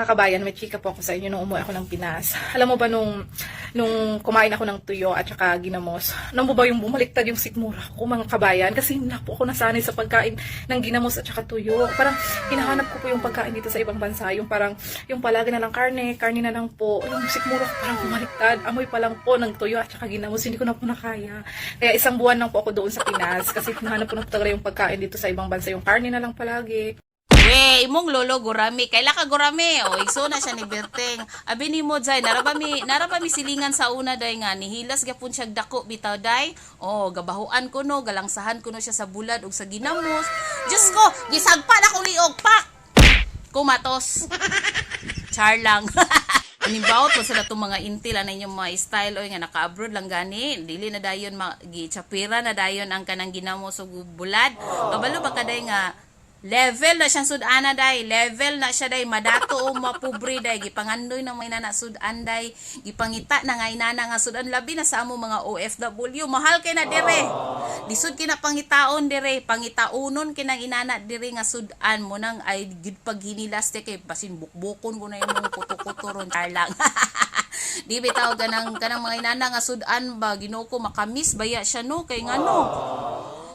Mga kabayan, may chika po ako sa inyo nung umuwi ako ng Pinas. Alam mo ba nung kumain ako ng tuyo at saka ginamos, alam mo ba yung bumaliktad yung sikmura ko, mga kabayan? Kasi hindi na po ako nasanay sa pagkain ng ginamos at saka tuyo. Parang hinahanap ko po yung pagkain dito sa ibang bansa. Yung parang, yung palagi na lang karne, karne na lang po. Yung sikmura ko parang bumaliktad. Amoy pa lang po ng tuyo at saka ginamos. Hindi ko na po nakaya. Kaya isang buwan lang po ako doon sa Pinas kasi hinahanap ko na po talaga yung pagkain dito sa ibang bansa. Yung karne na lang palagi. We, imong lolo gurami. Kaila ka gurami? O, igso na siya ni Berteng. Abi ni mo jay, naraba mi silingan sa una day nga nihilas gyapon siya dako bitaw day. O, gabahuan ko no, galangsahan ko no siya sa bulad ug sa ginamos. Diyos ko, gisagpa na ko liog pak. Kumatos. Char lang. Animbawot po sila itong mga intil ana inyong mga style oy nga naka-abroad lang gani dili na dayon gichapira na dayon ang kanang ginamos ug bulad. Kabalo ba kaday nga level na siyang sud-ana day, level na siya day, madato o mapobre day, gipangandoy ng mga inana sudan day, gipangita na nga inana nga sudan, labi na sa amo mga OFW, mahal kay na dire. Lisod kina pangitaon dire, pangitaunon kinang inana dire nga sudan mo nang ay gid paghinilas te kay basin bukbukon ko na imong kuto-kuto ron, char lang. Di bitaw ganang kanang mga inana nga sudan ba, Ginoo ko, makamis baya siya no kay ngano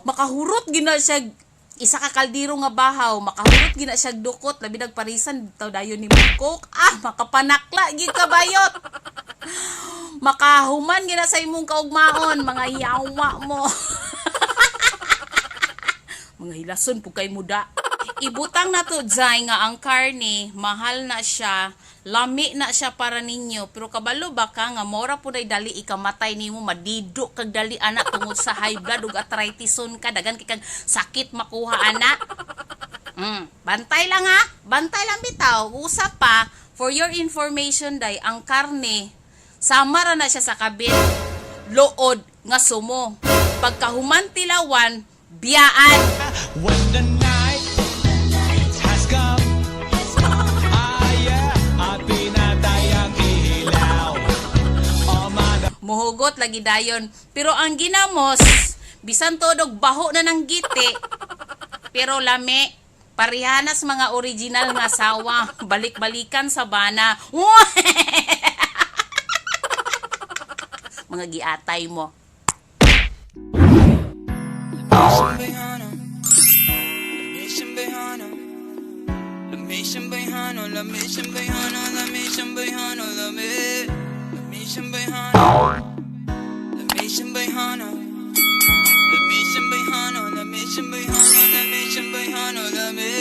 makahurot gina siya isa ka kaldero nga bahaw, makahurot gina siya dukot, labi nagparisan taw dayon ni Coke, ah, makapanakla gid ka bayot, makahuman gina sa imong kaugmaon, mga yawa mo, mga hilason po kay muda. Ibutang na to, Jai, nga ang karne, mahal na siya, lami na siya para ninyo. Pero kabalo ba ka nga, mora po na'y dali ikamatay nimo, madido kag dali anak tungod sa high blood ug arthritison ka, dagan kay kag sakit makuha ana. Bantay lang ha, bantay lang bitaw. Usa pa, for your information day, ang karne, sama ra na siya sa kabit, lood nga sumo. Pagkahuman tilawan, biyaan. When the night has come, ah yeah, at pinatay ang ilaw. Oh my Muhugot lagi dayon. Pero ang ginamos, bisan todo baho na ng giti, pero lami, parihanas mga original nga sawa, balik-balikan sa bana. Mga giatay mo. Lamisang bayhano, lamisang bayhano, lamisang bayhano, lami, lamisang bayhano, lamisang bayhano, lamisang bayhano, lamisang bayhano, lamisang bayhano, lami.